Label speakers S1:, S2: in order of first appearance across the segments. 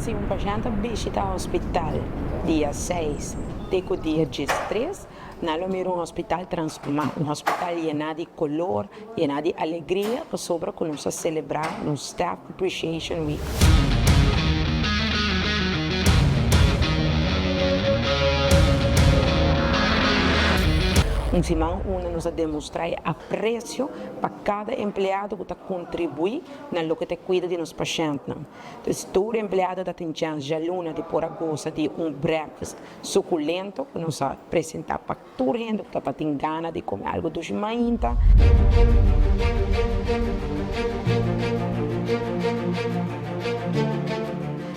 S1: Si un pashènt a bishitá hospital dia seis te ku dia diestres, nan lo mira un hospital transformá, un hospital yená di kolor, yená di alegria pasobra ku nos a selebrá nos Staff Appreciation Week. Un siman unda nos a demostrá e apresio pa kada empleado ku ta kontribuí na loke ta e kuida di nos pashèntnan. Entonces tur empleado ta tin chèns djaluna di por a gosa di un breakfast sukulento ku nos a presentá pa tur hende ku ta tin gana di kome algu dushi mainta.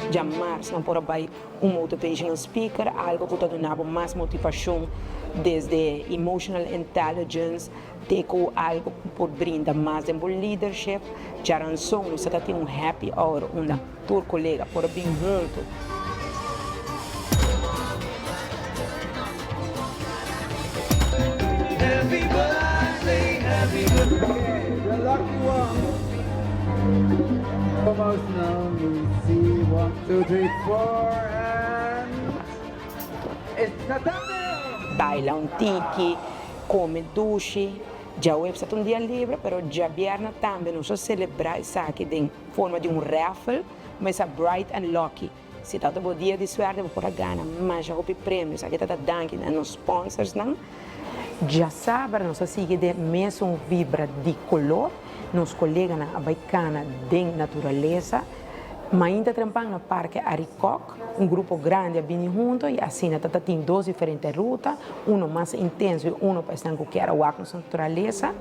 S1: Djamars nan por a bai un motivational speaker, algu ku ta duna bo mas motivashon desde emotional intelligence te ku algu ku por brinda mas den bo leadership. Djaranson nos ta tin un happy hour unda tur kolega por a bin huntu. Baila un tiki, kome dushi. Djaweps ta un dia libre, pero djabièrnè tambe nos a selebrá esaki den forma di un raffle, mesa Bright and Lucky. Si ta bo dia di suerte bo por a gana masha hopi premio. Esaki ta ta danki na nos sponsorsnan. Djasabra nos a sigui den mesun vibra di color. Nos coleganan a bay cana den naturalesa. Mainta trempan na Parke Arikok un grupo grandi a bini hunto y asina ta ta tin dos diferente ruta, uno mas intenso y uno pa esnan cu kier a wak nos naturalesa.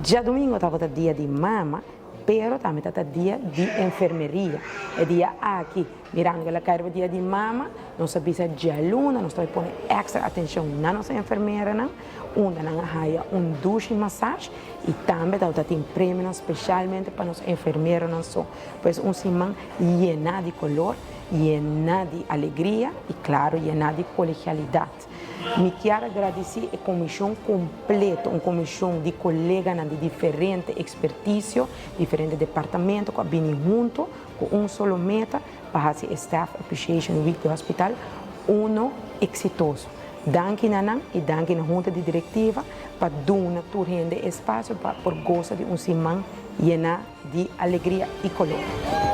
S1: Djadomingo tabata dia di mama. Pero tambe ta ta dia di enfermeria. E dia aki, mirando ku el a kai riba dia di mama, nos a bisa djaluna nos ta bai pone èkstra atenshon na nos enfermeranan, unda nan a haya un dushi masage i tambe tabata tin premionan speshalmente pa nos enfermeronan so. Pues un siman yená di kolor, yená di alegria i klaro yená di kolegialidat. Mi kier a gradisí e komishon kompleto, un komishon di koleganan di diferente ekspertisio, diferente departamento ku a bini huntu ku un solo meta pa hasi e Staff Appreciation Week di Hospital uno eksitoso. Danki na nan i danki na Hunta di Direktiva pa duna tur hende e espasio pa por gosa di un siman yená di alegria i kolor.